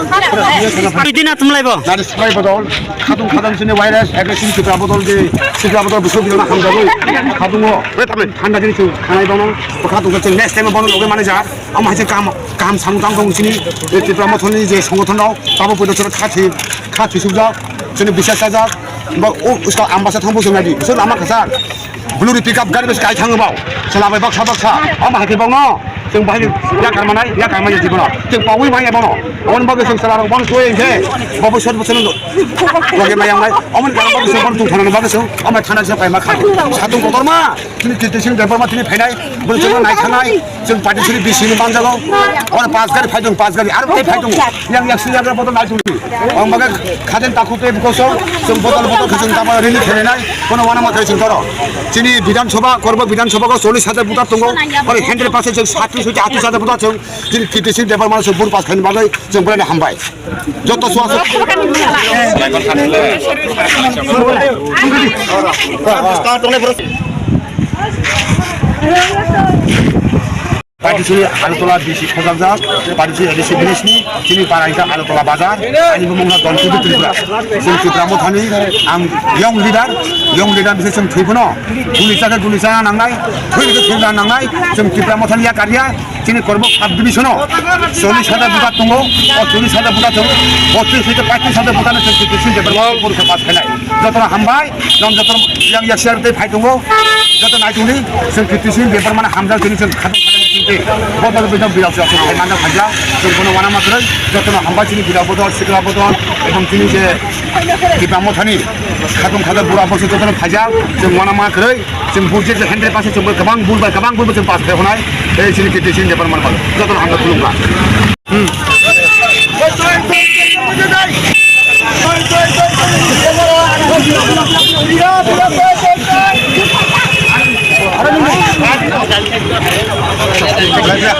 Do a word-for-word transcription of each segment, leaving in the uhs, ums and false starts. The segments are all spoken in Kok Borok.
Twi din atum laibo. Nari swlai bodol, khatung khatung sini virus, agresion Tipra bodol je, Tipra bodol busuk bilona hamjagwi, khatungo, thanda jini chwng khanai bono, khatung chwng next time bono loge mane ja, ama hai je kam, kam samung tang tong sini, Tipra mothoni je songothon rok, tabo poito chwra khathi, khathi sukjak, sini bisas sajak, ba o uska ambasa thangbo chwng nadi, so lama khasar. Bolero pickup gari bwswk kai thango bo. Chwla bai baksa baksa. Omo hai khe bono. Chwng bahai yakar manai, yakar manya di bono. Chwng pogwi manya bono. Omo bagwi chwng chwla rok bono twi hwnkhe. Bo bwswk bwswk no. Loge maya wngnai. Omo ni bagwi chwng bono tong thana bagwi chwng. Omo thana chwng kaima kha. Satung kotorma. Chini Kirti Singh Debbarma tini phainai. Bo chwng nai thanai. Chwng party sini bisi ni manjago. Oro pas gari phaidung, pas gari. Aro tei phaidung. Yang yak sini yang bodol nai tong. Ang baga khaden takhuk tei bukosong, chwng bodol bodol khe chwng tamo rally khelenai, kono wana ma khe chwng toro. Chini Bidhan Sabha, Korbok Bidhan Sabha ko chollish hajar voter tongo, aro hundred percent chwng satis hoite atis hajar voter chwng, chini Kirti Singh Debbarma chwng vote pass khaini bagwi chwng belai hambai. Joto suaso. Party suri Agartala B C khojakjak, party suri A D C village ni, chini para hingkha Agartala bazar, ani bumung na Don Kudu Tripura. Chwng Tipra Mothani, ang young leader, young leader bisi chwng thwi phano, guli chakhe guli chana nangnai, thwi rikhe thwi rana nangnai, chwng Tipra Mothani ya karya, chini Korbok sub division o, chollish hajar voter tongo, o chollish hajar voter tongo, botris hoite paitris hajar voter no chwng Tipra Mothani Jotono hambai, nong jotono yang yak siar tei phai tongo. Joto nai tongdi, chwng Kirti Singh Debbarma no hamjak tini chwng khatung khatung tinte. Bodol bidal birak chwng phai manjak phaijak. Chwng bono wana ma kwrwi, jotono hambai chini birak bodol, sikla bodol, ebong chini je Tipra Mothani khatung khatung bura bwswk jotono phaijak. Chwng wana ma kwrwi, chwng bujek je hundred percent chwng kwbang bul bai kwbang bul bai chwng pass khai hwnai. Tei chini Kirti Singh Debbarma no jotono hamjak khulumkha.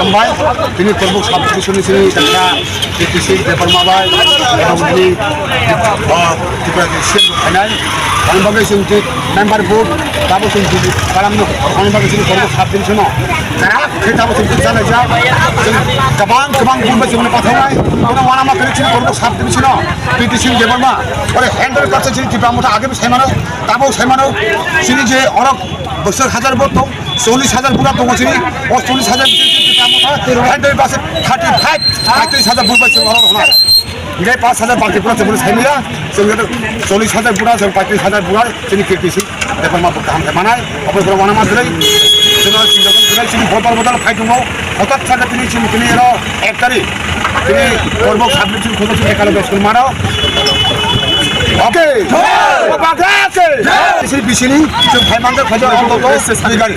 Hambai, tini Korbok sub division ni sini tangka Kirti Singh Debbarma bai, ebong tini, ah, Tripura C M rok phainai. Ani bagwi chwng twi member vote, tabo chwng twi kalam no, ani bagwi chwng Korbok sub division no. Karak khe tabo chwng twi chalaijak. Chwng kwbang kwbang vote bai chwng pathawnai. Kono wana ma kwrwi chwng Korbok sub division no. Kirti Singh Debbarma. Ore hundred percent chwng Tipra Motha age bo saimano, tabo saimano. Chini je orok bwswk hajar vote tong, chollish hajar bura tongo chini. O chollish hajar chini Tipra Motha, hundred percent thirty five, paitris hajar vote bai chwng orok hwnai. Hingke paanch hajar baki pura chwng saimaya, chwng chollish hajar bura, chwng paitris hajar bura, chini Kirti Singh Debbarma bo kaham khe manai, obo borok wana ma kwrwi, chwng chini bodol bodol phai tongo, hothat sakhe tini chini tini ero ek tarik, tini Korbok sub division khojak chini ekalo bai school maro. Okay. Oba ke. Chini bisini chwng phai mangkha khojak S S B gari.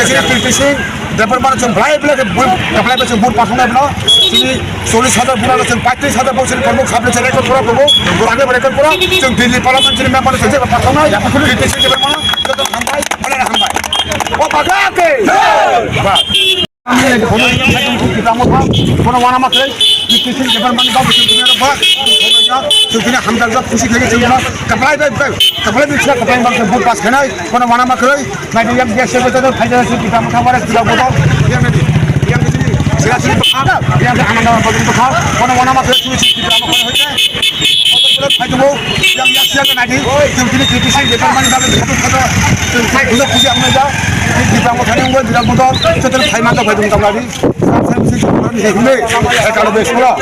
Chini Kirti Singh Debbarma chwng belai belai khe bui, belai belai chwng bui pathoknai bono. Chini chollish hajar bura chwng paitris hajar bo chini Korbok sub division record pura tongo. Bura age record pura chwng Delhi parliament chini member chwng je pathoknai. Chwng Delhi chini member joto hambai, belai hambai. O baga ke. Ba. Kono wana ma khe, Kirti Singh Debbarma ni babu chwng tini ba. Chwng tini hamjakjak khusi khe chwng ma. Kaplai bai bai. Kaplai bai chwng kaplai bai bui pass khanai. Kono wana ma khe. Naidi yang biasa betul tu, fajar si kita muka waras tidak bodoh. Yang naidi, yang di sini, sila sini bekal, yang di ananda bagian bekal. Kono wana ma khe, sini sini kita mau kono hoite. Fajar si naidi, yang biasa naidi, yang sini Kirti Singh Debbarma ni bagian satu kata, yang saya gula puji apa aja. Kita mau tadi unggal tidak bodoh. Setelah saya mantap bagian kita lagi. Saya mesti jalan ini, eh kalau besok lah.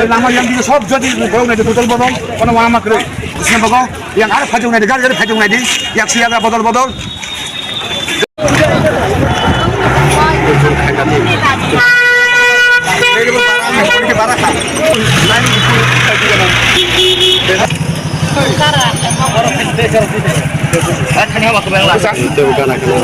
Nama yang di shop jadi bodoh naidi betul bodoh. Kono wana ma khe, sini bodoh. Yang ada pajung naidi, gari gari pajung naidi, yang siaga bodol bodol. Tebo gana khana.